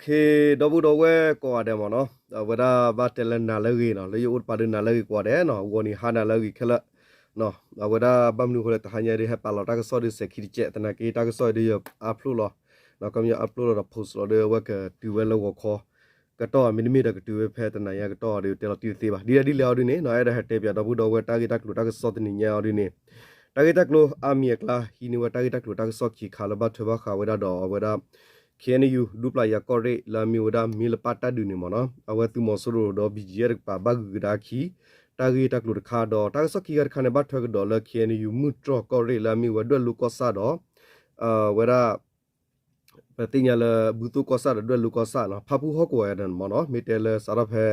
ဒီပုၢ်ဒီဝဲၢ်ကိးဂၤဒဲးမ့ၢ်နီၤ, အဝဲဒၣ်ဘၣ်တဲလၢနၤလၢအဂ့ၤနီၤ, လၢယအိၣ်တပၤဒီးနၤလၢအဂ့ၤကိးဂၤဒဲးနီၤ, ဂီၤနံၤဟါနၤလၢအဂ့ၤခဲလၢာ်, အဝဲဒၣ်ဘၣ်မနုၤအဃိလဲၣ် တဟါညါဒ်ဟဲပာ်လီၤတၢ်ကစီၣ်ဒ်စဲၤခံတကဲး, သနာ်က့တၢ်ကစီၣ်အံၤဒ်ယ upload လီၤ, ကမၢ upload လီၤဒီး post လီၤဒီး အဝဲကတုၤဝဲလၢဂီၤခီ ကတီၢ် မ့တမ့ၢ်ဒီးကတုၤဝဲဖဲတနၤညါကတီၢ်ဒီး တဲလီၤတံၢ်တသ့ဘၣ်. ဒ်လဲၣ်ဒ်လဲၣ်အီၤဒ်န့ၣ်နီၤ, အဲၣ်ဒိးဟဲတဲပၠးဒီပုၢ်ဒီဝဲၢ်တၢ်ဂ့ၢ်တၢ်ကျိၤတၢ်ကစီၣ်တနံၤညါအီၤဒ်န့ၣ်, တၢ်ဂ့ၢ်တၢ်ကျိၤအါမံၤအကျါ ဟံးန့ၢ်ဝဲတၢ်ဂ့ၢ်တၢ်ကျိၤတၢ်ကစီၣ်ခံခါလၢဘၣ်ထွဲဘၣ်ဃးဝဲဒၣ်ဒီးအဝဲဒၣ် ခ့ၣ်အဲၣ်ယူၣ် ဒူပျၢ်ယၤကီၢ်ရ့ၣ် လၢအမ့ၢ်ဝဲဒၣ်မ့ၢ်လပၣ်တၢ်ဒုးန့ၣ်မ့ၢ်နီၤ, အဝဲသုးမီၤစိရိၤဒီး ဘံၣ်ကၠံၣ်အဲၣ် တကပၤဘၣ်ဂုာ်ကဒါခံ တၢ်ဂ့ၢ်တၢ်ကျိၤတခါဒီး တၢ်ကစီၣ်ခံခါတခါန့ၣ် ဘၣ်ထွဲကဒီးလၢ ခ့ၣ်အဲၣ်ယူၣ် မုၢ်တြီၢ်ကီၢ်ရ့ၣ် လၢအမ့ၢ်ဝဲဒွဲၣ်လိကီၢ်ဆၣ်ဒီး ဝဲဒၣ် ပသ့ၣ်ညါလၢ ဘူၣ်သိၣ်ကီၢ်ဆၣ်ဒီးဒွဲၣ်လိကီၢ်ဆၣ်နီၤ, ဖၣ်ပူၣ်ဟီၣ်ကဝီၤယၤန့ၣ်မ့ၢ်နီၤ, မ့ၢ်တဲလၢစးထီၣ်ဖဲ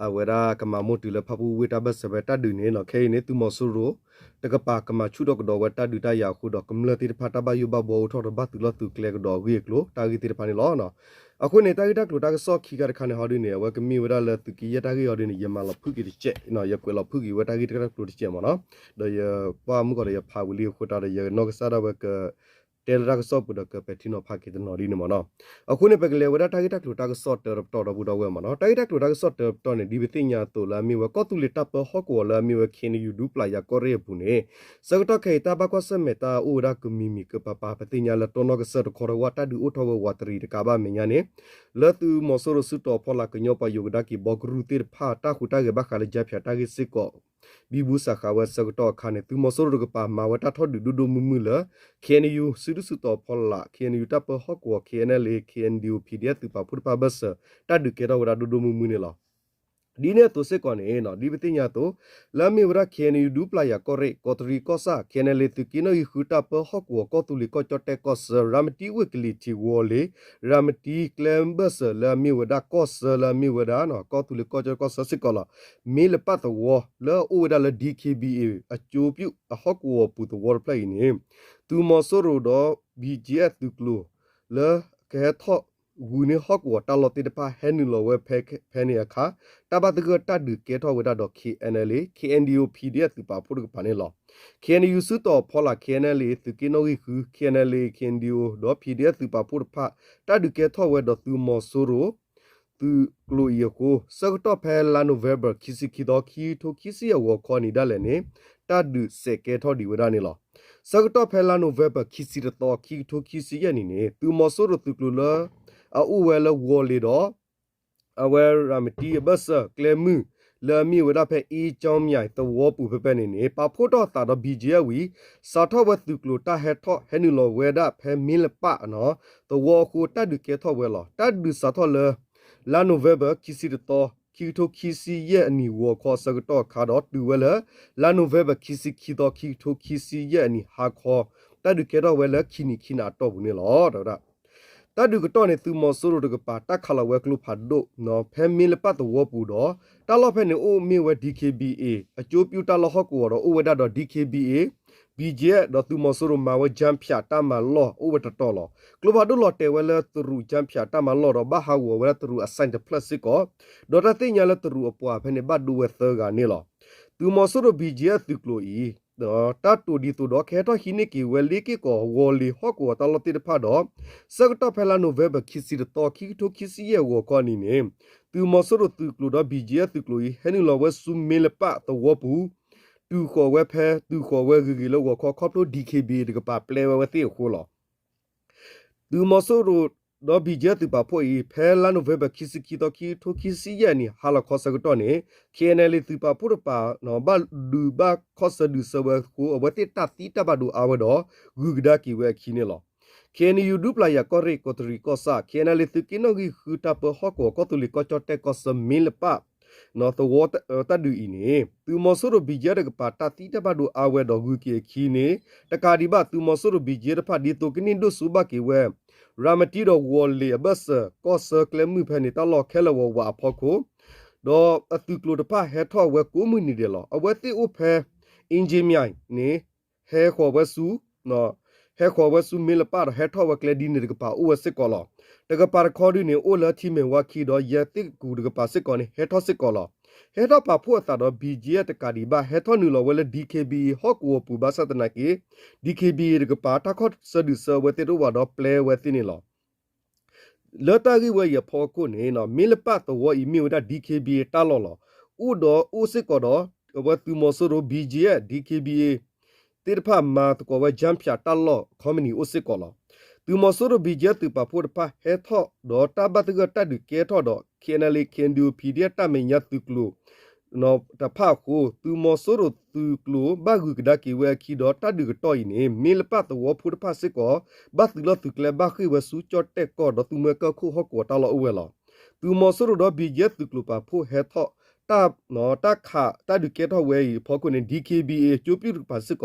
အဝဲဒၣ်ကမၤမိၢ်တုၤလၢဖၣ်ပူၣ်ဝ့ၢ်တၢ်ဘၢၣ်စၢၤဖဲတၢ်ဒုးန့ၣ်နီၤ, ခဲအံၤန့ၣ် သုးမီၤစိရိၤ တကပၤကမၤဆူၣ်ထီၣ်ကဒီးဝဲတၢ်ဒုးတၢ်ယၤအဃိဒီး ကမျၢၢ်သ့ၣ်တဖၣ်တၢ်ဘၣ်ယိၣ်ဘၣ်ဘှီအိၣ်ထီၣ်ဒီးဘၣ်သုးလီၢ်သုးကျဲကဒီးအဂ့ၢ်အကျိၤ တၢ်ဂ့ၢ်သ့ၣ်တဖၣ်န့ၣ်လီၤ. အဃိန့ၣ် တၢ်ဂ့ၢ်တၢ်ကျိၤတၢ်ကစီၣ်ခံခါတခါန့ၣ်ဟီဒ်န့ၣ် အဝဲကမ့ၢ်ဝဲဒၣ်လၢသုးက့ယဲၢ်တၢ်ဂ့ၢ်ဟီဒ်န့ၣ် ယမၤလီၤဖုၣ်က့ၤတကဲး, ယကွဲးလီၤဖုၣ်က့ၤဝဲတၢ်ဂ့ၢ်တၢ်ကျိၤတကဲးမ့ၢ်နီၤ, ဒီးယကွၢ်မုၢ်ကီၢ်ဒီးယဖးဝံၤလံအဃိတၢ်ဒီး ယနီၢ်ကစၢ်ဒၣ်ဝဲက တဲလၢတၢ်ကစီၣ်ပူၤဒီးကပဲာ်ထံနီၤဖးက့ၤတနီၤဒ်န့ၣ်မ့ၢ်နီၤ. အဃိန့ၣ် ပကလဲၤဝဲဒၣ်တၢ်ဂ့ၢ်တၢ်ကျိၤတၢ်ကစီၣ်တၢတပတီၢ်ဒီပုၢ်ဒီဝဲၢ်မ့ၢ်နီၤ, တၢ်ဂ့ၢ်တၢ်ကျိၤတၢ်ကစီၣ်တၢတပတီၢ်န့ၣ် ဒ်ပသ့ၣ်ညါအသိးလၢအမ့ၢ်ဝဲကီၢ်သူလ့ၤတၢ်ပၢဟီၣ်ကဝီၤလၢအမ့ၢ်ဝဲ ခ့ၣ်အဲၣ်ယူၣ် ဒူပျၢ်ယၤကီၢ်ရ့ၣ်အပူၤန့ၣ် ဆၢကတီၢ်ခဲအံၤတၢ်ဘၣ်ကွၢ်ဆၢၣ်မဲာ်တၢ်အိၣ်ဝဲဒၣ်ကမံၤမံၤကပၤပၤ ပသ့ၣ်ညါလၢတီနီၢ်ကစၢၢ်တခီတဝၢ် တၢ်ဒုးအိၣ်ထီၣ်ဝဲဝးတရံးတကးဘၣ်အမဲာ်ညါန့ၣ် လၢသုးမီၤစိရိၤစုတီၤအဖီလာ် ကညီပှၤယိၤကဒါက့ၤဘီကရူၢ်သ့ၣ်တဖၣ် တၢ်ဟူးတၢ်ဂဲၤဘၣ်ဃးလၢ ကၠၢဖၠး တၢ်ဂ့ၢ်စ့ၢ်ကီး ဘံဘူစးဃာ်ဝဲဆၢကတီၢ်အခါန့ၣ် သုးမီၤစိရိၤတကပၤမၤဝဲတၢ်ထီၣ်ဒုးဒိၣ်ဒိၣ်မုၢ်မုၢ်လၢ ခ့ၣ်အဲၣ်ယူၣ် စုဒုၣ်စုတီၤအဖီလာ် ခ့ၣ်အဲၣ်ယူၣ် တၢ်ပၢဟီၣ်ကဝီၤ ခ့ၣ်အဲၣ်ယူၣ် ခ့ၣ်အဲၣ်ယူၣ် ပီၣ်ဖူၣ်တဖၣ်အဘၢၣ်စၢၤ တၢ်ဒုးကဲထီၣ်ဝဲဒၣ်ဒိၣ်ဒိၣ်မုၢ်မုၢ်န့ၣ်လီၤ. ဒ်န့ၣ်အသိးစ့ၢ်ကီးန့ၣ် ဒ်ပသ့ၣ်ညါအသိး လၢအမ့ၢ်ဝဲဒၣ် ခ့ၣ်အဲၣ်ယူၣ် ဒူပျၢ်ယၤကီၢ်ရ့ၣ် ကီးတရံးကီၢ်ဆၣ် ခ့ၣ်အဲၣ်ယူၣ် သုးက့နီၣ်ဂံၢ်ဃု တၢ်ပၢဟီၣ်ကဝီၤ ကီၢ်သူလ့ၤကီၢ်ကၠီၣ်တဲၣ်ကီၢ်ဆၢ ရၤမတံဝ့ၢ်ကလံၤထံးဝီၤလ့ၤ ရၤမတံကျဲဘၢၣ်စၢၤ လၢအမ့ၢ်ဝဲဒၣ်ကီၢ်ဆၢ လၢအမ့ၢ်ဝဲဒၣ် ကီၢ်သူလ့ၤကီၢ်ကၠီၣ်တဲၣ်ကီၢ်ဆၢစ့ၢ်ကီးလီၤ. မ့ၢ်လပၣ်သဝီ လၢအအိၣ်ဝဲဒၣ်လၢ DKBA အကၠိပျုၢ်အဟီၣ်ကဝီၤပူၤသဝီတဖျၢၣ်အံၤန့ၣ် သုးမီၤစိရိၤဒီး ဘံၣ်ကၠံၣ်အဲၣ် သုးကျိၤ လၢကဟဲထီၣ်ဂုာ်န့ၢ်ဟီၣ်ကဝီၤတၢ်လီၢ်သ့ၣ်တဖၣ် ဟဲနုာ်လီၤဝဲဖဲန့ၣ်အခါ တၢ်ဘၣ်သဂၢၢ်တၢ်ဒုးကဲထီၣ်ဝဲဒၣ်ဒီး KNLA KNDO PDF သုးပာ်ဖှိၣ်တကပၤန့ၣ်လီၤ. ခ့ၣ်အဲၣ်ယူၣ် စုတီၤအဖီလာ် ခ့ၣ်အဲၣ်ယူၣ် သုးက့နီၣ်ဂံၢ်ဃု ခ့ၣ်အဲၣ်ယူၣ် ဒီး PDF သုးပာ်ဖှိၣ်တဖၣ် တၢ်ဒုးကဲထီၣ်ဝဲဒီးသုးမီၤစိရိၤ သုးကျိၤအံၤအဃိ ဆၢကတီၢ်ဖဲလါနိၣ်ဝ့ဘၢၣ် ခံဆံခံသီ ခံကထိခံဆံယဲၢ်ဂီၤခီအနံၤဒၣ်လဲာ်န့ၣ် တၢ်ဒုးစဲးကဲထီၣ်ဒံးဝဲဒၣ်န့ၣ်လီၤ. ဆၢကတီၢ်ဖဲလါနိၣ်ဝ့ဘၢၣ် ခံဆံတသီ ခံကထိခံဆံယဲၢ်နံၣ်န့ၣ် သုးမီၤစိရိၤသုးကျိၤလၢ အအိၣ်ဝဲလၢဝီၤလ့ၤဒီး အဝဲရၤမတံအဘၢၣ်စၢၤကျဲမုၢ် လၢအမ့ၢ်ဝဲဒၣ်ဖဲ အ့ကၠီမၠဲး သဝီပူၤဖဲဖဲန့ၣ်န့ၣ် ပာ်ဖှိၣ်ထီၣ်အသးဒီး ဘံၣ်ကၠံၣ်အဲၣ်ဝံၤ စးထီၣ်ဝဲသုးကျိၤတၢ်ဟဲထီၣ်ဟဲနုာ်လီၤဝဲဒၣ်ဖဲမ့ၢ်လပၣ် သဝီအဃိ တၢ်ဒုးကဲထီၣ်ဝဲလီၤ. တၢ်ဒုးစးထီၣ်လၢ လါနိၣ်ဝ့ဘၢၣ် ခံဆံတသီ ခံကထိခံဆံယဲၢ်အနံၤဂီၤခီအဆၢကတီၢ်အခါဒီး တုၤဝဲလၢ လါနိၣ်ဝ့ဘၢၣ် ခံဆံခံသီ ခံကထိခံဆံယဲၢ်အနံၤဟါခီ တၢ်ဒုးကဲထီၣ်ဝဲလၢခံနံၤခံနၤအတီၢ်ပူၤန့ၣ်လီၤ. တၢ်ဒုးကတီၢ်န့ၣ် သုးမီၤစိရိၤတကပၤ တၢ်ခးလီၤဝဲကျိဖးဒိၣ် ဖဲမ့ၢ်လပၣ်သဝီပူၤဒီး တၢ်လီၢ်ဖဲန့ၣ်အိၣ်မ့ၢ်ဝဲ DKBA အကၠိပျုၢ်တၢ်လီၢ်ဟီၣ်ကဝီၤဒီး အိၣ်ဝဲဒၣ်ဒီး DKBA BGF ဒီးသုးမီၤစိရိၤမၤဝဲ ကၠၢဖၠး တၢ်မၤလီၢ်အိၣ်ဝဲတတီၤလီၤ. ကျိဖးဒိၣ်လီၤတဲာ်ဝဲလၢတရူး ကၠၢဖၠး တၢ်မၤလီၢ်ဒီး ဘၣ်ဟးဂီၤဝဲဒၣ်တရူးအ site တဖျၢၣ်စ့ၢ်ကီး ဒီးတၢ်သ့ၣ်ညါလၢတရူးအပှၤဖဲန့ၣ် ဘၣ်ဒိဝဲသၢဂၤန့ၣ်လီၤ. သုးမီၤစိရိၤ BGF သုးကျိၤအံၤ တၢ်တိာ်ဒ်သိးဒီး ကဟဲထီၣ်ဟံးန့ၢ်က့ၤဝဲလ့က့ၢ်ကီး ဝီၤလ့ၤဟီၣ်ကဝီၤတၢ်လီၢ်သ့ၣ်တဖၣ်ဒီး ဆၢကတီၢ်ဖဲလါနိၣ်ဝ့ဘၢၣ် ခံဆံတသီ ခံကထိခံဆံယဲၢ်ဂီၤခီအနံၤန့ၣ် သုးမီၤစိရိၤသုးကျိၤဒီး BGF သုးကျိၤအံၤ ဟဲနုာ်လီၤဝဲဆူမ့ၢ်လပၣ်သဝီပူၤ တုၤဃီၤဝဲဖဲ တုၤဃီၤဝဲဂ့ၤဂ့ၤလၢဂီၤခီ ခီဖျိ DKBA တကပၤပျဲဝဲဝဲသ့ၣ်အဃိလီၤ. သုးမီၤစိရိၤဒီး BGF သုးပာ်ဖှိၣ်အံၤ ဖဲလါနိၣ်ဝ့ဘၢၣ် ခံဆံခံသီ ခံကထိခံဆံယဲၢ်အနံၤ ဟါလီၤခီဆၢကတီၢ်န့ၣ် KNLA သုးပာ်ဖှိၣ်တကပၤ ဘၣ်ဒုးဘၣ်ခီၣ်ဆၢဒုးဆၢဝဲအဃိ အဝဲသ့ၣ်တၢ်သံတၢ်ဘၣ်ဒိအါဝဲဒီး ဂုၤကဒါက့ၤဝဲအခံန့ၣ်လီၤ. ခ့ၣ်အဲၣ်ယူၣ် ဒူပျၢ်ယၤကီၢ်ရ့ၣ် ကီးတရံးကီၢ်ဆၣ် ခ့ၣ်အဲၣ်ယူၣ် သုးက့နီၣ်ဂံၢ်ဃု တၢ်ပၢဟီၣ်ကဝီၤ ကီၢ်သူလ့ၤကီၢ်ကၠီၣ်တဲၣ်ကီၢ်ဆၢ မ့ၢ်လပၣ် သဝီတၢ်ဒုးအံၤန့ၣ် သုးမီၤစိရိၤ BGF တကပၤ တၢ်သံတၢ်ဘၣ်ဒိအါဝဲဒီးဂုၤက့ၤအခံန့ၣ် တကးဒံးဘၣ် သုးမီၤစိရိၤ BGF တဖၣ် ဒ်သိးကန့ၢ်ဒိၣ်စိဘၣ်က့ၤဝဲ ရၤမတံဒီးဝီၤလ့ၤအဘၢၣ်စၢၤ ကီၢ်ဆၢကျဲမုၢ်ဖဲန့ၣ် တၢ်လီၢ်ခဲလၢာ်ဝးဝးအဖီခိၣ် ဒီးအသုးကျိၤတဖၣ်ဟဲထီၣ်ဝဲကိးမုၢ်နံၤဒဲးလီၤ. အဝဲသ့ၣ်အိၣ်ဖဲ အ့ကၠံမၠဲးန့ၣ် ဟဲဃီၤဝဲဆူ ဟဲဃီၤဝဲဆူမ့ၢ်လပၣ်ဒီး ဟဲထီၣ်ဝဲကျဲဒ်န့ၣ်တကပၤအိၣ်ဝဲစ့ၢ်ကီးလီၤ. တကပၤတခီဒုန့ၣ် အိၣ်လၢထံမဲာ်ဝါခံဒီး ယဲၢ်သ့ၣ်ကူတကပၤစ့ၢ်ကီးန့ၣ် ဟဲထီၣ်စ့ၢ်ကီးလီၤ. ဟဲထီၣ်ပာ်ဖှိၣ်အသးဒီး BGF တကးဒံးဘၣ် ဟဲထီၣ်နုာ်လီၤဝဲလၢ DKBA ဟီၣ်ကဝီၤပူၤဘၣ်ဆၣ်သနာ်က့ DKBA တကပၤ တၢ်ခီၣ်ဆၢဒုးဆၢအဝဲသ့ၣ်တအိၣ်ဘၣ်ဒီးပျဲဝဲသ့ၣ်န့ၣ်လီၤ. လၢတၢ်ဂ့ၢ်ဝဲအံၤအဖီခိၣ်န့ၣ် မ့ၢ်လပၢ်သဝီအံၤမ့ၢ်ဝဲဒၣ် DKBA တၢ်လီၢ်လီၤ. အိၣ်ဒီးအိၣ်စ့ၢ်ကီးဒီး အဝဲသုးမီၤစိရိၤ BGF DKBA သ့ၣ်တဖၣ်မၤသကိးဝဲ ကၠၣ်ဖၠးတၢ်လီၢ် ခီမနံၤအိၣ်စ့ၢ်ကီးလီၤ. သုးမီၤစိရိၤ BGF သုးပာ်ဖှိၣ်တဖၣ်ဟဲထီၣ်ဒီးတၢ်ဘၣ်သဂၢၢ်တၢ်ဒုးကဲထီၣ်ဒီး KNLA KNDO PDF တၢ်မဲာ်ညါသုးကျိၤ တဖၣ်အဃိ သုးမီၤစိရိၤသုးကျိၤဘၣ်ဂုာ်ကဒါက့ၤဝဲအခံဒီး တၢ်ဒုးကတီၢ်အံၤန့ၣ် မ့ၢ်လပၢ်သဝီဖိတဖၣ်စ့ၢ်ကီး ဘၣ်သုးလီၢ်သုးကျဲဘၣ်ဃ့ၢ်ဝဲဆူကၠီၣ်တဲၣ်ကီၢ်ဒီးသူမှဲကၢၢ်ခိၣ်ဟီၣ်ကဝီၤတၢ်လီၢ်အိၣ်ဝဲလီၤ. သုးမီၤစိရိၤဒီး BGF သုးကျိၤပာ်ဖှိၣ်ဟဲထီၣ် တၢ် တၢ်ခးတၢ်ဒုးကဲထီၣ်ဝဲအံၤအဖီခိၣ်န့ၣ် DKBA ကၠိပျုၢ်တကပၤစ့ၢ်ကီး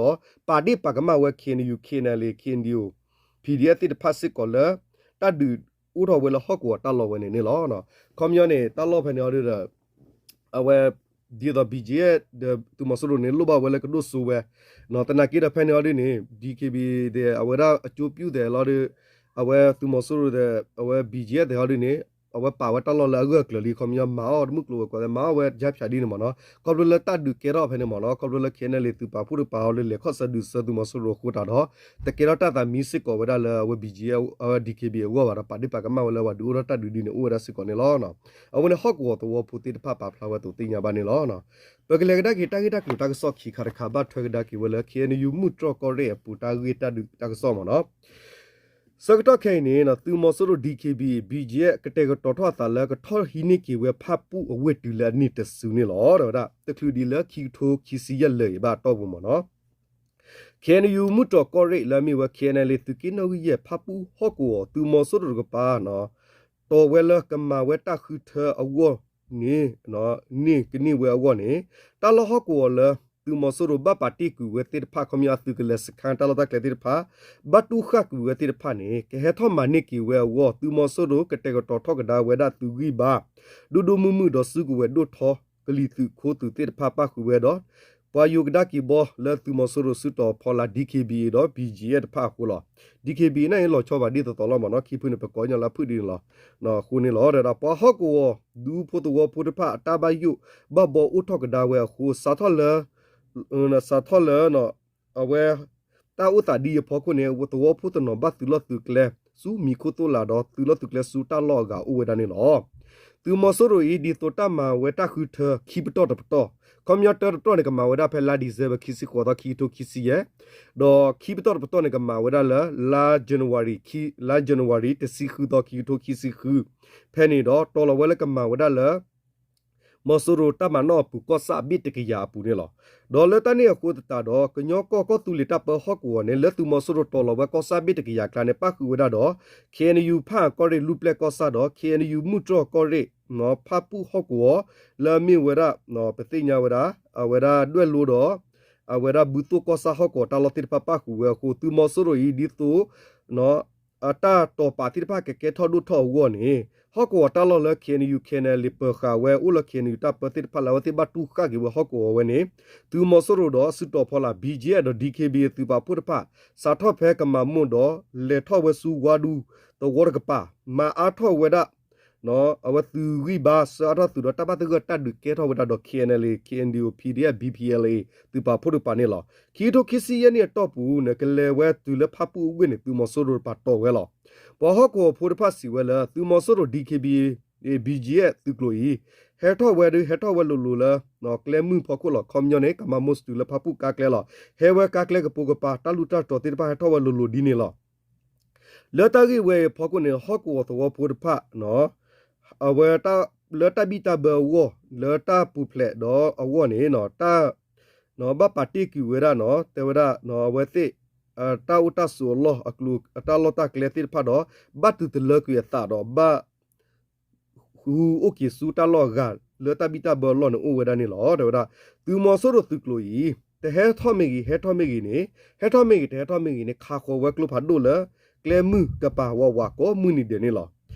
ပာ်ဒ့ၣ်ပာ်ကမၣ်ဝဲ KNU KNLA KNDO PDF သ့ၣ်တဖၣ်စ့ၢ်ကီးလၢ တၢ်ဒုးအိၣ်ထီၣ်ဝဲလၢဟီၣ်ကဝီၤတၢ်လီၢ်ဝဲန့ၣ်န့ၣ်လီၤ. ခီပညီန့ၣ် တၢ်လီၢ်ဖဲန့ၣ်အီၤဒုဒီး အဝဲ ဒ်သိး BGF ဒီးသုးမီၤစိရိၤန့ၣ် လိၣ်ဘၣ်ဝဲလၢကဒိၣ်စိဝဲ သနာ်က့ဒီးဖဲန့ၣ်အီၤဒုန့ၣ် DKBA ဒီး အဝဲဒၣ်အကၠိပျုၢ်သဲးလီၤဒီး အဝဲသုးမီၤစိရိၤဒီး အဝဲ BGF သဲးအီၤဒုန့ၣ် အဝဲပာ်ဝဲတၢ်လီၢ်လၢအဂၢၢ်အကျၢၤလံ ခီပညီမၤအီၣ်တမုၢ်ကျိၤဝဲၤကွာ်သဲး မၤအီၣ်ဝဲကၠၣ်ဖၠးဒ်န့ၣ်မ့ၢ်နီၤ ခီဖျိလၢတၢ်ဒုးကဲထီၣ်ဖဲန့ၣ်မ့ၢ်နီၤ ခီဖျိလၢ KNLA သုးပာ်ဖှိၣ်တကပၤအီၤလၢ လဲၤခီၣ်ဆၢဒုးဆၢသုးမီၤစိရိၤအဃိတၢ်ဒီး တကဲထီၣ်တၢ်သးမံစ့ၢ်ကီးဝဲဒၣ်လၢအဝဲ BGF အဝဲ DKBA အဂီၢ်ဘၣ်ဒီး ပာ်ဒ့ၣ်ပာ်ကမၣ်ဝဲလၢပှၤဒုးအိၣ်ထီၣ်တၢ်ဒုးဒ်န့ၣ်အိၣ်ဝဲဒၣ်စ့ၢ်ကီးန့ၣ်လီၤ. အဝဲန့ၣ်ဟီၣ်ကဝီၤသဝီဖိသ့ၣ်တဖၣ်ပာ်ဖျါဝဲအသိးသ့ၣ်ညါဘၣ်န့ၣ်လီၤ. ပကလဲၤကဒါက့ၤတၢ်ဂ့ၢ်တၢ်ကျိၤတၢ်ကစီၣ်ခံခါတခါ ဘၣ်ထွဲကဒါက့ၤဝဲလၢ KNU မုၢ်တြီၢ်ကီၢ်ရ့ၣ်အပူၤတၢ်ဂ့ၢ်တၢ်ဒုးတၢ်ကစီၣ်မ့ၢ်နီၤ ဆၢကတီၢ်ခဲအံၤန့ၣ် သုးမီၤစိရိၤ DKBA BGF ကတဲာ်ကတီၤထီၣ်အသးလၢကထီၣ်ဟံးန့ၢ်က့ၤဝဲဖၣ်ပူၣ်အဝ့ၢ်တုၤလၢအနံၣ်တစုန့ၣ်လီၤ. ဒီးဝဲဒၣ် တချုးဒံးလၢခံကထိခံဆံယဲၢ်လၢာ်အံၤဘၣ်အတီၢ်ပူၤမ့ၢ်နီၤ KNU မုၢ်တြီၢ်ကီၢ်ရ့ၣ်လၢအမ့ၢ်ဝဲ KNLA သုးက့နီၣ်ဂံၢ်ယဲၢ်ဖၣ်ပူၣ်ဟီၣ်ကဝီၤ သုးမီၤစိရိၤတကပၤ တီၢ်ဝဲလၢကမၤဝဲတၢ်ဃုထၢအဂီၢ်န့ၣ် န့ၢ်ကန့ၢ်ဝဲအဂီၢ်န့ၣ် တၢ်လီၢ်ဟီၣ်ကဝီၤလၢ သုးမီၤစိရိၤဘၣ်ပာ်တ့ၢ်ကွံာ်ဝဲသ့ၣ်တဖၣ် ခီပညီအသုးကလၢၤစခန်းတၢ်လီၢ်တၢ်ကျဲသ့ၣ်တဖၣ် ဘၣ်တူၢ်ဃၣ်ကွံာ်ဝဲသ့ၣ်တဖၣ်န့ၣ် ကဟဲထီၣ်မၤန့ၢ်က့ၤဝဲအဂီၢ် သုးမီၤစိရိၤကတဲာ်ကတီၤထီၣ်ကဒါဝဲဒၣ်သုးဂံၢ်ဘါ ဒိၣ်ဒိၣ်မုၢ်မုၢ်ဒီးစုကဝဲၤဒိၣ်ထီ ကလံၤသုးခိသူးသ့ၣ်တဖၣ်ပၣ်ဃုာ်ဝဲဒီး ပှၤယိၤကဒါက့ၤဘီလၢသုးမီၤစိရိၤစုတီၤဖီလာ် DKBA ဒီး BGF တဖၣ်အဃိလီၤ. DKBA န့ၣ်လီၤဆီဘၣ်ဒ်သိးသိးလီၤမ့ၢ်နီၤ ခံဖုန့ၣ် ပကိးညီလၢအဖုၣ်ဒ်န့ၣ်လီၤ. အဃိန့ၣ်လီၤ ဒီးပှၤဟီၣ်ကဝီၤ ဒူဖိသဝီဖိတဖၣ်အတၢ်ဘၣ်ယိၣ် ဘၣ်ဘီအိၣ်ထီၣ်ကဒါဝဲအဃိ စးထီၣ်လၢ စးထီၣ်လၢ အဝဲ တၢ်အိၣ်သးဒ်အံၤအဖီခိၣ်န့ၣ် သဝီဖိတနီၤဘၣ်သုးလီၢ်သုးကျဲ ဆူမံၤခိၣ်သိၣ်လာ်ဒီး သုးလီၢ်သုးကျဲဆူတၢ်လီၢ်အဂၤအိၣ်ဝဲဒၣ်န့ၣ်လီၤ. သုးမီၤစိရိၤအံၤ ဒ်သိးတၢ်မၤဝဲတၢ်ဃုထၢခံပတီၢ်တပတီၢ် ခီပညီတၢတပတီၢ်န့ၣ် ကမၤဝဲဒၣ်ဖဲလါ December ခံဆံဃိးသီ ခံကထိခံဆံယဲၢ် ဒီးခံပတီၢ်တပတီၢ်န့ၣ် ကမၤဝဲဒၣ်လၢ လါ January ခံ လါ January တဆံဃုသီ ခံကထိခံဆံဃု ဖဲန့ၣ်ဒီး တီၤလီၤဝဲလၢကမၤဝဲဒၣ်လၢ မီၤစိရိၤတၢ်မၤနီၣ်အပူၤ ကီၢ်ဆၣ်အဘ့ၣ်တကယၤအပူၤန့ၣ်လီၤ. ဒီးလၢတၢ်န့ၣ်အဃိသတးဒီး ကညီကီၢ်ကီၢ်သူလ့ၤတၢ်ပၢဟီၣ်ကဝီၤန့ၣ် လၢသုးမီၤစိရိၤတီၤလီၤဝဲကီၢ်ဆၣ်ဘ့ၣ်တကယၤအကျါန့ၣ် ပၣ်ဃုာ်ဝဲဒၣ်ဒီး KNU ဖၣ်အၣ်ကီၢ်ရ့ၣ်လူၢ်ပျဲၢ်ကီၢ်ဆၣ်ဒီး KNU မုၢ်တြီၢ်ကီၢ်ရ့ၣ် ဖၣ်ပူၣ်ဟီၣ်ကဝီၤ လၢအမ့ၢ်ဝဲဒၣ် ပသ့ၣ်ညါဝဲဒၣ် အဝဲဒၣ်ဒွဲၣ်လိဒီး အဝဲဒၣ်ဘုသိၣ်ကီၢ်ဆၣ်ဟီၣ်ကဝီၤတၢ်လီၢ်သ့ၣ်တဖၣ်ပၣ်ဃုာ်ဝဲအဃိ သုးမီၤစိရိၤအံၤဒ်သိး အတၢ်တီၤပာ်သ့ၣ်တဖၣ်ကကဲထီၣ်ဒိၣ်ထီၣ်အဂီၢ်န့ၣ် ဟီၣ်ကဝီၤတၢ်လီၢ်လၢ KNU KNLA ပၢၤဃာ်ဝဲအိၣ်လၢ KNU တၢ်ပၢသ့ၣ်တဖၣ်လၢအဝဲသ့ၣ်ဘၣ်တူၢ်ဃာ်က့ၤဝဲဟီၣ်ကဝီၤဝဲန့ၣ် သုးမီၤစိရိၤဒီးစုတီၤဖီလာ် BGF ဒီး DKBA သုးပာ်ဖှိၣ်တဖၣ် စးထီၣ်ဖဲကမၤမိၢ်ဒီး လဲၤထီၣ်ဝဲဆူဝါဒူ သဝီတကပၤ မၤအါထီၣ်ဝဲဒၣ် အဝဲသုးဂံၢ်ဘါ ဆှၢအါထီၣ်သုးဒီးတၢ်ဘၣ်သဂၢၢ်တၢ်ဒုးကဲထီၣ်ဝဲဒၣ်ဒီး KNLA KNDO PDF BPLA သုးပာ်ဖှိၣ်တကပၤန့ၣ်လီၤ. ခံကထိခံဆံယဲၢ်နံၣ်အတီၢ်ပူၤန့ၣ် ကလဲၤဝဲတုၤလၢဖၣ်ပူၣ်အဝ့ၢ်န့ၣ် သုးမီၤစိရိၤတကပၤတီၤဝဲလီၤ. ပှၤဟီၣ်ကဝီၤဖိတဖၣ်စံးဝဲလၢ သုးမီၤစိရိၤ DKBA BGF သုးကျိၤအံၤ ဟဲထီၣ်ဝဲဒီး ဟဲထီၣ်ဝဲလိၤလိၤလၢ ကျဲမုၢ်ဖီခိၣ်လီၤ. ခီပညီန့ၣ် ကမၤမိၢ်စတုၤလၢဖၣ်ပူၣ်ကါကျဲလီၤ. ဟဲဝဲကါကျဲကပိာ်ကပၤ တၢ်လူၢ်တၢ်တြီၤသ့ၣ်တဖၣ်ဟဲထီၣ်ဝဲလိၤလိၤဒ်န့ၣ်လီၤ. လၢတၢ်ဂ့ၢ်ဝဲအံၤအဖီခိၣ်န့ၣ် ဟီၣ်ကဝီၤသဝီဖိတဖၣ် အဝဲ လၢတၢ်ဘံၣ်တၢ်ဘၢအဂီၢ် လၢတၢ်ပူၤဖျဲးဒီးအဂီၢ်န့ၣ် တၢ် ဘၣ်ပာ်တ့ၢ်ကွံာ်ဝဲဒၣ် တဲဝဲဒၣ် အဝဲသ့ၣ် တၢ်အိၣ်တၢ်ဆိးအလီၢ်အကျိၤ အတၢ်လီၢ်တၢ်ကျဲသ့ၣ်တဖၣ်ဒီး ဘၣ်တုၤတလၢကွံာ်အသးဒီးဘၣ် ဃုအိၣ်က့ၤဆူတၢ်လီၢ်အဂၤ လၢတၢ်ဘံၣ်တၢ်ဘၢအလီၢ်န့ၣ်အိၣ်ဝဲဒၣ်န့ၣ်လီၤ. တဲဝဲဒၣ် သုးမီၤစိရိၤသုးကျိၤအံၤ တဟဲထီၣ်မ့ၢ်ဂ့ၤ ဟဲထီၣ်မ့ၢ်ဂ့ၤန့ၣ် ဟဲထီၣ်မ့ၢ်ဂ့ၤ တဟဲထီၣ်မ့ၢ်ဂ့ၤန့ၣ် ခးဃီၤဝဲကျိဖးဒိၣ်လၢ ကျဲမုၢ်ကပၤဝးဝးကိးမုၢ်နံၤဒဲးန့ၣ်လီၤ.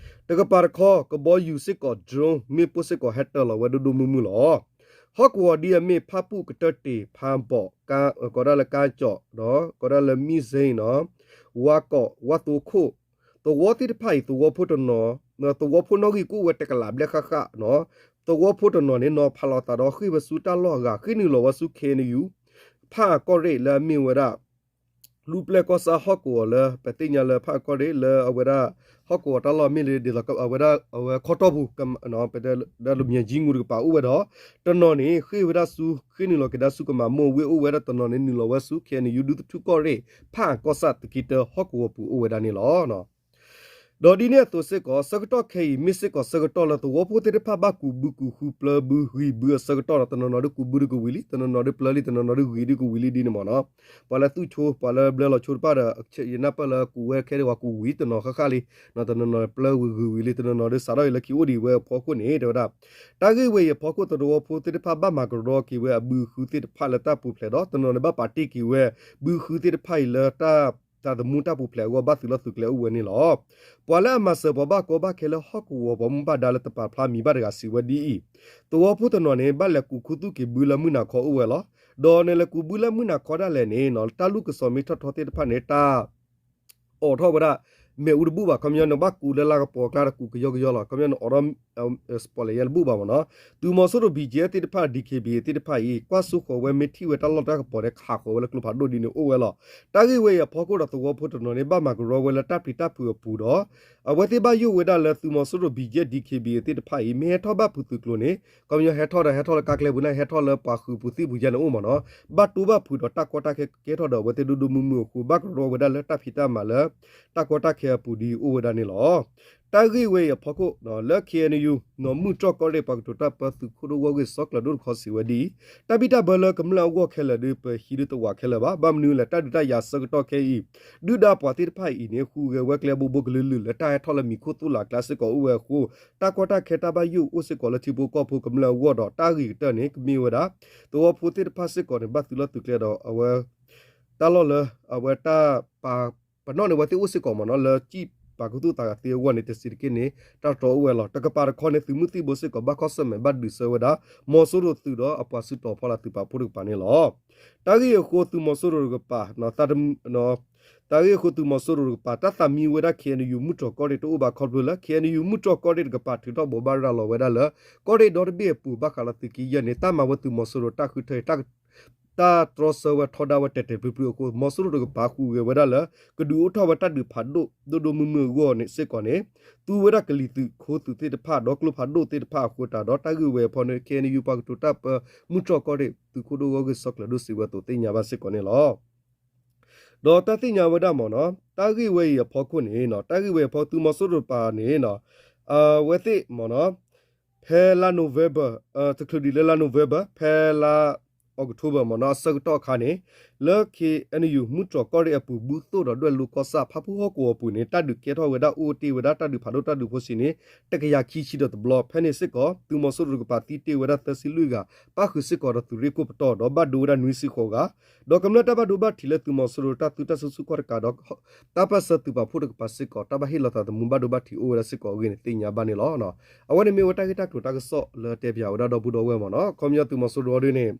တကပၤတခီ ကဘီယူၤစ့ၢ်ကီး drone မ့ၣ်ပိၢ်စ့ၢ်ကီးဟဲတၢၤလီၤဝဲဒိၣ်ဒိၣ်မုၢ်မုၢ်လီၤ. ဟီၣ်ကဝီၤဒ်အမ့ၢ်ဖၣ်ပူၣ် ကတၢၢ်တ့ၢ် ဖၣ်ဘီၣ် ကီးဒၣ်လၢကါကၠီၣ်ဒီး ကီးဒၣ်လၢမံၣ်စ့ၣ်နီၤ ဝါကီး ဝါသိခိၣ် သဝီသ့ၣ်တဖၣ်အံၤ သဝီဖိတနီၤ သဝီဖိနီၣ်ဂံၢ်ကအိၣ်ဝဲတကလးဘျဲၣ်ဃၣ်ဃၣ်နီၤ သဝီဖိတနီၤန့ၣ် နီၤဖးလီၤသးဒီးဃ့ၢ်ဝဲဆူတၢ်လီၢ်အဂၤ ဃ့ၢ်နုာ်လီၤဝဲဆူ KNU ဖၣ်အၣ်ကီၢ်ရ့ၣ်လၢအမ့ၢ်ဝဲဒၣ် လူၤပျဲၢ်ကီၢ်ဆၣ်ဟီၣ်ကဝီၤလၢ ပသ့ၣ်ညါလၢဖးကီၢ်ရ့ၣ်လၢအဝဲဒၣ် ဟီၣ်ကဝီၤတၢ်လီၢ်မ့ၢ်လၢဒ်သိးအဝဲဒၣ် အဝဲခီတီၢ်ပူၤ ပတဲဒၣ်လၢ မၠဲၣ်ကၠံငူးတကပၤအိၣ်ဝဲဒီး တနီၤန့ၣ် ဃ့ၢ်ဝဲဒၣ်ဆူ ဃ့ၢ်နုာ်လီၤက့ၤဒၣ်ဆူကမၤမိၢ်ဝ့ၢ်အိၣ်ဝဲဒီး တနီၤန့ၣ် နုာ်လီၤဝဲဆူ KNU ဒူသထူၣ်ကီၢ်ရ့ၣ် ဖးကီၢ်ဆၣ်သုးက့တၢဟီၣ်ကဝီၤပူၤအိၣ်ဝဲဒၣ်န့ၣ်လီၤ. ဒီးဒ်န့ၣ်အသိးစ့ၢ်ကီး ဆၢကတီၢ်ခဲအံၤ မ့ၢ်စ့ၢ်ကီးဆၢကတီၢ်လၢသဝီဖိသ့ၣ်တဖၣ်ဘၣ်ကူးဘုကူးဃုပျၢၤဘုဂံၢ်ဘုအဆၢကတီၢ်ဒီး တနီၤနီၤဒုးကူးဘုဒုးကဝံၤလံ တနီၤနီၤဒုးပျၢၤလံ တနီၤနီၤဒုးဂံၢ်ဒုးကဝံၤလံဒ်န့ၣ်မ့ၢ်နီၤ. ပှၤလၢသူၣ်ဆိ ပှၤလၢဘျၢလီၤဆိတဖၣ်ဒီး ယနၢ်ပၢၢ်လၢကူးဝဲခဲဒံးဝဲကူးဝံၤတနီၤဃၣ်ဃၣ်လံ တနီၤနီၤပျၢၤဝံၤဂံၢ်ဝံၤလံ တနီၤနီၤဒုးစးထီၣ်အံၤလၢခံအိၣ်ဒံးဝဲအဖီခိၣ်န့ၣ် တဲဝဲဒၣ် တၢ်ဂ့ၢ်ဝဲအံၤအဖီခိၣ် သဝီဖိသ့ၣ်တဖၣ်ဘၣ်မၤကရီက့ၤဝဲအဘုဃုသ့ၣ်တဖၣ်လၢတၢ်ပူၤဖျဲးဒီး တနီၤန့ၣ်ဘၣ်ပာ်တ့ၢ်က့ၤဝဲ ဘုဃုသ့ၣ်တဖၣ်အံၤလၢ တၢ်သးသမူတၢ်ပူၤဖျဲးအဂီၢ် ဘၣ်သုးလီၢ်သုးကျဲအိၣ်ဝဲန့ၣ်လီၤ. ပှၤလၢအမၤစၢၤပှၤဘၣ်ကီဘၣ်ခဲလၢဟီၣ်ကဝီၤပှၤမူဘၣ်ဒါလၢတပာ်ဖျါမံၤဘၣ်တဂၤစံးဝဲဒ်အံၤ, သဝီဖိတနီၤန့ၣ် ဘၣ်လဲၤကူးခူသူၣ်က့ၤဘုလၢမုၢ်နၤခီအိၣ်ဝဲလီၤ. ဒီးနလဲၤကူးဘုလၢမုၢ်နၤခီဒၣ်လဲာ်န့ၣ် တၢ်လူၢ်ကစီၣ်မ့ၢ်ထီၣ်ထီသ့ၣ်တဖၣ်န့ၣ် တၢ် အိးထီၣ်ဝဲဒၣ် မ့ၣ်အူတဘူၣ်ဘၣ် ခီပညီန့ၣ် ဘၣ်ကူးလၢလါကပီၤအကျါဒီးကူးကယီကယီလီၤ ခီပညီန့ၣ် အိးထီၣ် စပီးလဲၣ်ယဲၢ်တဘူၣ်ဘၣ်မ့ၢ်နီၤ. သုးမီၤစိရိၤ ဘီကၠ့ သ့ၣ်တဖၣ် DKBA သ့ၣ်တဖၣ်အံၤ ကွၢ်စိဃီၤဝဲမ့ၢ်ထံၣ်ဝဲတၢ်လီၢ်တၢ်ကပီၤန့ၣ် ခးဃီၤဝဲလၢကျိဖးဒိၣ်ဒ်န့ၣ်အိၣ်ဝဲလီၤ. တၢ်ဂ့ၢ်ဝဲအံၤအဖီခိၣ်ဒီးသဝီဖိတနီၤန့ၣ် ဘၣ်မၤကရီဝဲလၢတၢ်ပျံၤတၢ်ဖုးအပူၤဒီး အဝဲသ့ၣ်ဘၣ်ယိၣ်ဝဲဒၣ်လၢသုးမီၤစိရိၤ ဘီကၠ့ DKBA သ့ၣ်တဖၣ်အံၤ မ့ၢ်ဟဲထီၣ်ဘၣ်ဖုးသုးကျိၤန့ၣ် ခီပညီဟဲထီၣ်ဒီးဟဲထီၣ်လၢကါကျဲပူၤန့ၣ် ဟဲထီၣ်လၢပှၤဃုာ်ပူၤသံၣ်ပူၤယဲၢ်န့ၣ်အိၣ်မ့ၢ်နီၤ. ဘၣ်တိဘၣ်ဖုးဒီးတၢ်ကီတၢ်ခဲကဲထီၣ်ဒီးအဝဲသ့ၣ်ဒိၣ်ဒိၣ်မုၢ်မုၢ်အဃိ ဘၣ်ကရီဝဲဒၣ်လၢတၢ်ဖံးတၢ်မၤလၢ တၢ်ကီတၢ်ခဲအပူၤဒ်အိၣ်ဝဲဒၣ်န့ၣ်လီၤ. တၢ်ဂ့ၢ်ဝဲအံၤအဖီခိၣ် လၢ KNU နီၢ်မုၢ်တြီၢ်ကီၢ်ရ့ၣ် ပှၤကတိၤတၢ်ပၢသုးခိၣ်ဒိၣ်ဝီၢ်ဂ့ၢ်စီကျၢၤဒိၣ်တခီစံးဝဲဒ်အံၤ, တၢ်ဘံၣ်တၢ်ဘၢလၢကမျၢၢ်အဂီၢ်ခဲလၢာ်ဒီး ပဟံးဒုးတဝးခဲလၢာ်ဘၣ်. ဘၣ်မနုၤလဲၣ် တၢ်ဒုးတၢ်ယၤဆၢကတီၢ်ခဲအံၤ ဒုၣ်ဒါပှၤသ့ၣ်တဖၣ်အံၤန့ၣ် ဟူးဂဲၤဝဲကျဲဘိဘိကလုာ်လုာ်လၢတၢ်ဟဲထီၣ်လၢမံၤခိၣ်သူၣ်လးကျါစ့ၢ်ကီးအိၣ်ဝဲအဃိ တၢ်ကီတၢ်ခဲတၢ်ဘၣ်ယိၣ်အိၣ်စ့ၢ်ကီးလၢထံဖိကီၢ်ဖိကမျၢၢ်အဂီၢ်ဒီး တၢ်ဂ့ၤကတၢၢ်န့ၣ် ကမ့ၢ်ဝဲဒၣ် သဝီဖိသ့ၣ်တဖၣ်စ့ၢ်ကီးန့ၣ် ဘၣ်သုးလီၢ်သုးကျဲဒီးအဝဲ တၢ်လီၢ်လၢအဝဲတၢ်ပာ်ပနီၣ်န့ၢ်အဝဲသ့ၣ်အိၣ်စ့ၢ်ကီးမ့ၢ်နီၤ လၢစံၣ်ပာ်ခူသူၣ်သးဂၤသ့အဂီၢ်န့ၣ် တဆံးတက့ၢ်န့ၣ် တၢ်တြီအိၣ်ဝဲလီၤ. တကပၤတခီန့ၣ် သုးမုၢ်သံၣ်ဘိစ့ၢ်ကီး ဘၣ်ကွၢ်ဆၢၣ်မဲာ်ဘၣ်ဒုးဆၢဝဲဒၣ် မီၤစိရိၤသုးဒီးအပှၤစုတီၤဖီလာ်သုးပာ်ဖှိၣ်တကပၤန့ၣ်လီၤ. တၢ်ဂ့ၢ်အဃိသုးမီၤစိရိၤတကပၤ တၢ်ဂ့ၢ်အဃိသုးမီၤစိရိၤတကပၤ တၢ်သးမံဝဲဒၣ် KNU မုၢ်တြီၢ်ကီၢ်ရ့ၣ်တအိၣ်ဘၣ်ခီဖျိလၢ KNU မုၢ်တြီၢ်ကီၢ်ရ့ၣ်တကပၤ ထုးထီၣ်ဘိးဘၣ်ရၤလီၤဝဲဒၣ်လၢ ကီၢ်ရ့ၣ်ဒီတဘ့ၣ်အပူၤ ဘၣ်ဃးလၢသုးက့ယဲၢ်န့ၣ် တၢ်မၤဝဲသုးမီၤစိရိၤတၢ်ဃုထၢအံၤ တၢ်တြီဆၢဝဲထီဒါဝဲတဲာ်တဲာ်ဖျုးဖျုးအဃိ မီၤစိရိၤတကပၤဟူးဂဲၤဝဲဒၣ်လၢ ကဒုးအိၣ်ထီၣ်ဝဲတၢ်ဒုးဖးဒိၣ်ဒိၣ်ဒိၣ်မုၢ်မုၢ်အဂီၢ်န့ၣ်စ့ၢ်ကီးန့ၣ် သူဝဲဒၣ်ကလံၤသုးခိၣ်သုးသ့ၣ်တဖၣ် ဒီးကျိဖးဒိၣ်သ့ၣ်တဖၣ်အဃိတၢ်ဒီး တၢ်ဂ့ၢ်ဝဲအဖီန့ၣ် KNU ပှၤကတိၤတၢ်ပၢ မုၢ်တြီၢ်ကီၢ်ရ့ၣ် သုးခိၣ်ဒိၣ်ဝီၢ်ဂ့ၢ်စီကျၢၤဒိၣ်စံးဝဲအသိးသ့ၣ်ညါဘၣ်စ့ၢ်ကီးန့ၣ်လီၤ. ဒီးတၢ်သ့ၣ်ညါဝဲဒၣ်မ့ၢ်နီၤ တၢ်ဂ့ၢ်ဝဲအံၤအဖီခိၣ်န့ၣ် တၢ်ဂ့ၢ်ဝဲအဖီသုးမီၤစိရိၤတကပၤန့ၣ် အဝဲသ့ၣ်မ့ၢ်နီၤ ဖဲလါ November တချုးဒံးလၢလါ November ဖဲလါ October မ့ၢ်နီၤ အဆၢကတီၢ်အခါန့ၣ် လၢ KNU မုၢ်တြီၢ်ကီၢ်ရ့ၣ်အပူၤ ဘုသိၣ်ဒီးဒွဲၣ်လိၤကီၢ်ဆၣ် ဖၣ်ပူၣ်ဟီၣ်ကဝီၤအပူၤန့ၣ် တၢ်ဒုးကဲထီၣ်ဝဲဒၣ်အိၣ်တ့ၢ်ဝဲဒၣ်တၢ်ဒုးဖးဒိၣ်တၢ်ဒုးဖိစံးန့ၣ် တကယၤခံဆံဒီးတဘျီ ဖဲန့ၣ်စ့ၢ်ကီး သုးမီၤစိရိၤတကပၤသံတ့ၢ်ဝဲဒၣ်သၢဆံလွံၢ်ဂၤ ပၣ်ဃုာ်စ့ၢ်ကီးဒီးသုးရ့ၣ်ခိၣ်ပတီၢ်ဒီးဘၣ်ဒိဝဲဒၣ်နွံဆံဃိးဂၤ ဒီးကမျၢၢ်တၢ်ဘၣ်ဒိဘၣ်ထံးလၢသုးမီၤစိရိၤတၢ်သုတၢ်စုဆူၣ်ခီၣ်တကးဒီး တၢ်ပၢၢ်ဆၢသုးပာ်ဖှိၣ်တကပၤစ့ၢ်ကီး တၢ်ဘၣ်ဟ့ၣ်လီၤသးသမူဘၣ်ဒိဘၣ်ထံးအိၣ်ဝဲဒၣ်စ့ၢ်ကီးအဂ့ၢ်န့ၣ် သ့ၣ်ညါဘၣ်န့ၣ်လီၤ. အဝဲန့ၣ်မ့ၢ်ဝဲတၢ်ဂ့ၢ်တၢ်ကျိၤတၢ်ကစီၣ်လၢတဲပၠးဝဲဒၣ်ဒီပုၢ်ဒီဝဲၢ်မ့ၢ်နီၤ ခီပညီသုးမီၤစိရိၤအီၤဒ်န့ၣ်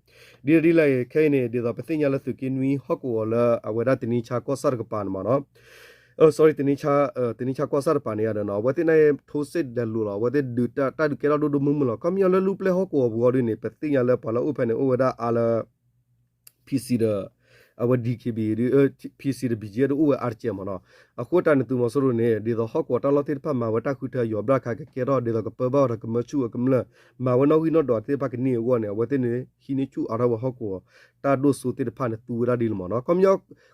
ဒ်ဒ်လဲၣ်ဂ့ၤ ခဲအံၤန့ၣ် ဒ်သိးပသ့ၣ်ညါလၢသုးက့နွံဟီၣ်ကဝီၤလၢအဝဲဒၣ်တနံၤဆါကီၢ်ဆၣ်တကပၤန့ၣ်မ့ၢ်နီၤ sorry တနံၤဆါကီၢ်ဆၣ်တပၤန့ၣ်ဒီးနီၤ အဝဲသ့ၣ်န့ၣ် ထိစ့ၣ်ဒဲးလိာ်လီၤ အဝဲသ့ၣ်ဒုးတၢ်ဒုးကဲထီၣ်ဒိၣ်ဒိၣ်မုၢ်မုၢ်လီၤ. ခီပညီလၢလူၢ်ပျဲၢ်ဟီၣ်ကဝီၤပူၤအီၤဒ်န့ၣ် ပသ့ၣ်ညါလၢပှၤလၢအိၣ်ဖဲန့ၣ်အိၣ်ဝဲဒၣ်အါလၢ PC ဒီး အဝဲ DKB ဒီး PC ဒီး ဘီကၠ့ တအိၣ်ဝဲအါတကဲးမ့ၢ်နီၤ. အဃိတၢ်န့ၣ်သုးမီၤစိရိၤန့ၣ် ဒ်သိးဟီၣ်ကဝီၤတၢ်လီၢ်သ့ၣ်တဖၣ်မၤဝဲတၢ်ဃုထၢယီၤဘျၣ်ခါကကဲထီၣ် ဒ်သိးကပၢဘၣ်အီၤဒီးကမၢဆူၣ်အကမျၢၢ် မၤဝဲနီၣ်ဂံၢ်နီၣ်ဒွးသ့ၣ်တဖၣ်ကန့ၢ်အဂီၢ်န့ၣ် အဝဲသ့ၣ်န့ၣ် ဟံးန့ၢ်ဆူၣ်အါထီၣ်ဝဲဟီၣ်ကဝီၤ တၢ်ဒိၣ်စိသ့ၣ်တဖၣ်န့ၣ် သူဝဲဒၣ်ဒ်လီၤမ့ၢ်နီၤ. ခီပညီ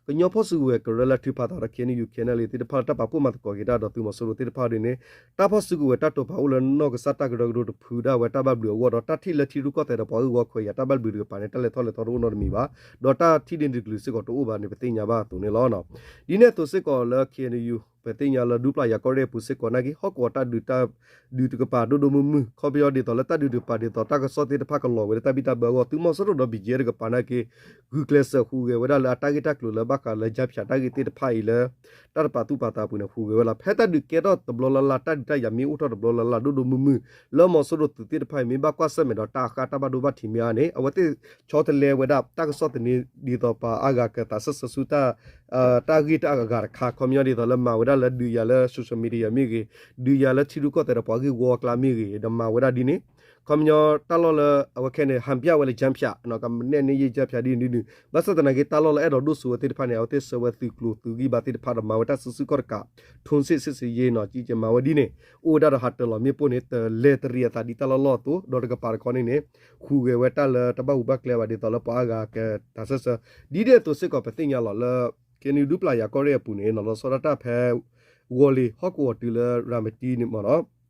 ကညီဖီၣ်စုကဝဲၤကရၢလၢထုးဖးသးဒီး KNU KNLA သ့ၣ်တဖၣ်လၢတၢ်ပာ်ဖှိၣ်မၤသကိးက့ၤတၢ်ဒီးသုးမီၤစိရိၤသ့ၣ်တဖၣ်ဒ်န့ၣ် တၢ်ဖီၣ်စုကဝဲၤတၢ်တိာ်ပာ်အိၣ်လၢနီၢ်ကစၢ်တၢ်ကရၢကရိတဖုဒၣ်ဝဲတၢ်ဘၣ်ဘျုးအဂီၢ်ဒီး တၢ်ထံၣ်လၢထံရူၢ်ကီၢ်သဲးဒီးပှၤဂ့ၢ်ဝီခွဲးယာ်တၢ်ဘၣ်ဘျုးတကပၤန့ၣ် တၢ်လဲၤထီၣ်လဲၤထီတအိၣ်နီတမံၤဘၣ်, ဒီးတၢ်ထံၣ်ဒ့တကလုာ်စ့ၢ်ကီးတအိၣ်ဘၣ်န့ၣ် ပသ့ၣ်ညါဘၣ်အသိးန့ၣ်လီၤ. ဒ်န့ၣ်အသိးစ့ၢ်ကီးလၢ KNU ပသ့ၣ်ညါလၢဒူပျၢ်ယၤကီၢ်ရ့ၣ်အပူၤစ့ၢ်ကီးနာ်က့ ဟီၣ်ကဝီၤတၢ်ဒုးတၢ်ဒုးတကပၤဒိၣ်ဒိၣ်မုၢ်မုၢ် ခီပညီဒ်သိးလၢတၢ်ဒုးတကပၤဒ်သိးတၢ်ကစီၣ်သ့ၣ်တဖၣ်ကလီၤဝဲလၢတၢ်ဘံၣ်တၢ်ဘၢအဂီၢ် သုးမီၤစိရိၤဒီး ဘီကၠ့ တကပၤနာ်က့ ဂုာ်ကျဲးစၢးဟူးဂဲၤဝဲဒၣ်လၢအတၢ်ဂ့ၢ်တၢ်ကျိၤလၢဘၣ်ဃးလၢယါဖၠးတၢ်ဂ့ၢ်သ့ၣ်တဖၣ်အံၤလၢ တၢ်တပာ်သူၣ်ပာ်သးအပူၤန့ၣ် ဟူးဂဲၤဝဲလီၤ. ဖဲတၢ်ဒုးကဲထီၣ်တဘျီလၢ်လၢ် တၢ်ဒုးတၢ်ယၤမ့ၢ်အိၣ်ထီၣ်တဘျီလၢ်လၢ်ဒိၣ်ဒိၣ်မုၢ်မုၢ် လၢမီၤစိရိၤသုးသ့ၣ်တဖၣ်အံၤ မ့ၢ်ဘၣ်ကွၢ်ဆၢၣ်မဲာ်ဒီးတၢ်အဃၢ်တၢ်ဘၣ်ဒိဘၣ်ထံးမ့ၢ်အါန့ၣ် အဝဲသ့ၣ်ဆီတလဲဝဲဒၣ် တၢ်ကစီၣ်သန့ဒ်သိးပှၤအါဂၤကသးစၢၢ်ဆၢဆူတၢ် တၢ်ဂ့ၢ်တၢ်အဂၤတခါ ခီပညီဒ်သိးလၢမၤဝဲဒၣ်လၢဒုးယၤလၢ social media မ့ၢ်ဂ့ၤ, ဒုးယၤလၢထံရူၢ်ကီၢ်သဲးဒီးပှၤဂ့ၢ်ဝီအကျါမ့ၢ်ဂ့ၤ ဒီးမၤဝဲဒၣ်ဒ်န့ၣ် ခီပညီတၢ်လီၢ်လၢအဝဲခဲန့ၣ် ဟန်ပြဝဲလၢ ကျားဖြန့် ကမနဲၣ်န့ၢ်ယဲ ကျားဖြန့် ဒ်နုၤနုၤ ဘၣ်ဆၣ်သနာ်က့ တၢ်လီၢ်လၢအဲၣ်ဒိးဒိၣ်စိဝဲသ့ၣ်တဖၣ်န့ၣ် အဝဲသ့ၣ်ဆှၢဝဲသုးကျိၤသုးဂံၢ်ဘါသ့ၣ်တဖၣ်ဒီးမၤဝဲတၢ်စုဆူၣ်ခီၣ်တကး ထိုးစစ်ဆင်ရေး နီၤ ကကဲမၤဝဲဒ်န့ၣ် အိၣ်ဝဲဒၣ်ဒီးဟးတၢၤလီၤမ့ၣ်ပိၢ်န့ၣ် တလဲၤတရံးအသးဒ်တၢ်လီၢ်လီၢ်အသိး ဒီးတကပၤတခီန့ၣ်န့ၣ် ဟူးဂဲၤဝဲတၢ်လၢတၢ်ဘၣ်ဟူဘၣ်ကျဲဘၣ် ဒ်သိးလၢပှၤအါဂၤကတၢ်ဆၢဆၢ ဒ်န့ၣ်အသိးစ့ၢ်ကီးပသ့ၣ်ညါလီၤလၢ ခ့နံဒူပျၢ်ယၤကီၢ်ရ့ၣ်အပူၤန့ၣ် နီၤ လီၤဆီဒၣ်တၢ်ဖဲ ဝီၤလ့ၤဟီၣ်ကဝီၤတုၤလၢရၤမတံန့ၣ်မ့ၢ်နီၤ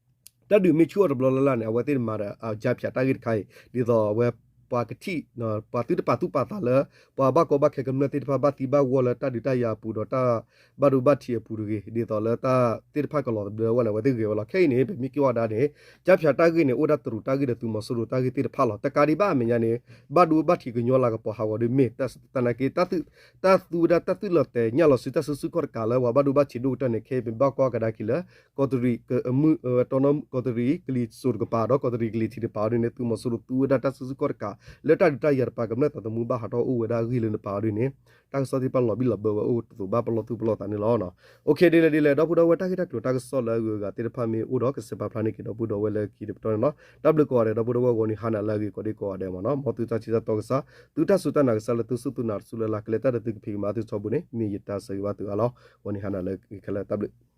တၢ်ဒုးမ့ၢ်ဆူၣ်အီၤတဘျီလၢ်လၢ်န့ၣ် အဝဲသ့ၣ်မၤဒီး ကျားဖြန့် တၢ်ဂ့ၢ်တခါအံၤ ဒ်သိးအဝဲပှၤကထံၣ် ပှၤသုတပာ်သူၣ်ပာ်သးလၢ ပှၤဘၣ်ကီဘၣ်ခဲကမျၢၢ်သ့ၣ်တဖၣ် ဘၣ်သံဘၣ်ဂီၢ်လၢတၢ်ဒုးတၢ်ယၤအပူၤဒီးတၢ်ဘၣ်ဒိဘၣ်ထံးအပူၤတဂ့ၤ ဒ်သိးလၢတၢ်သ့ၣ်တဖၣ်ကလီၤသဘျၢဝဲန့ၣ် အဝဲသ့ၣ်ဂဲၤဝဲလီၤ. ခဲအံၤန့ၣ် ပမ့ၢ်က့ၤဝဲဒၣ်န့ၣ် ကျားဖြန့် တၢ်ဂ့ၢ်န့ၣ် အိၣ်ဒၣ်တရူးတၢ်ဂ့ၢ်ဒီးသုးမီၤစိရိၤတၢ်ဂ့ၢ်သ့ၣ်တဖၣ်လီၤ. တကးဒံးဘၣ်အမဲာ်ညါန့ၣ် ဘၣ်ဒိဘၣ်ထံးကညီလၤကပီၤဟးဂီၤဒ်မ့ၢ် သနာ်က့ တၢ်သူဝဲဒၣ်တၢ်သုးလီၤတဲာ်ညၣ်လီၤဆူတၢ်စုဆူၣ်ခီၣ်တကးလၢပှၤဘၣ်ဒိဘၣ်ထံးဒိၣ်ကတၢၢ်န့ၣ် ခဲအံၤပဘၣ်ကွၢ်ကဒါက့ၤလၢ ကီးတရံး တီနီ ကီးတရံးကလံၤစိးတကပၤ ဒီးကီးတရံးကလံၤထံးတကပၤအီၤဒ်န့ၣ် သုးမီၤစိရိၤသူဝဲဒၣ်တၢ်စုဆူၣ်ခီၣ်တကး လၢတၢ်ဒုးတၢ်ယၤတပၤ ကမျၢၢ်သးသမူဘၣ်ဟးထီၣ်အိၣ်ဝဲဒၣ်အဂ့ၢ်လၢနပၤအီၤဒ်န့ၣ် တၢ်ကစီၣ်သ့ၣ်တဖၣ်လီၤဘံၣ်လီၤဘၢဝဲအိၣ်တသိးဘၣ်ပလီၢ်သူၣ်ပလီၢ်သးန့ၣ်လီၤ. အိၣ်ခ့ဒ်လဲၣ်ဒ်လဲၣ် ဒီပုၢ်ဒီဝဲၢ်တၢ်ဂ့ၢ်တၢ်ကျိၤတၢ်ကစီၣ်လၢအဂုၤအဂၤသ့ၣ်တဖၣ်မ့ၢ်အိၣ်ဒီးကစဲးပာ်ဖျါန့ၢ်က့ၤဒီပုၢ်ဒီဝဲၢ်လၢခံတပတီၢ်န့ၣ်လီၤ. တၢ်ဘျုးကိးဂၤဒဲး ဒီပုၢ်ဒီဝဲၢ်ဂီၤနံၤဟါနၤလၢအဂ့ၤကိးဒံကိးဂၤဒဲးမ့ၢ်နီၤ မ်သုတၢ်ထံၣ်တၢ်တီကစၢ် သုတၢ်စူၢ်တၢ်နာ်ကစၢ်လၢသုစူၢ်သုနာ်တစူၢ်လၢ်လၢ် ကလဲၤတၢ်ဒီးသုကဖံးကမၤသုထီဘိန့ၣ် မ့ၢ်ယတၢ်ဆၢဂ့ၤဘၣ်သုအါလီၤ. ဂီၤနံၤဟါနၤလၢအဂ့ၤခဲလၢာ် တၢ်ဘျုး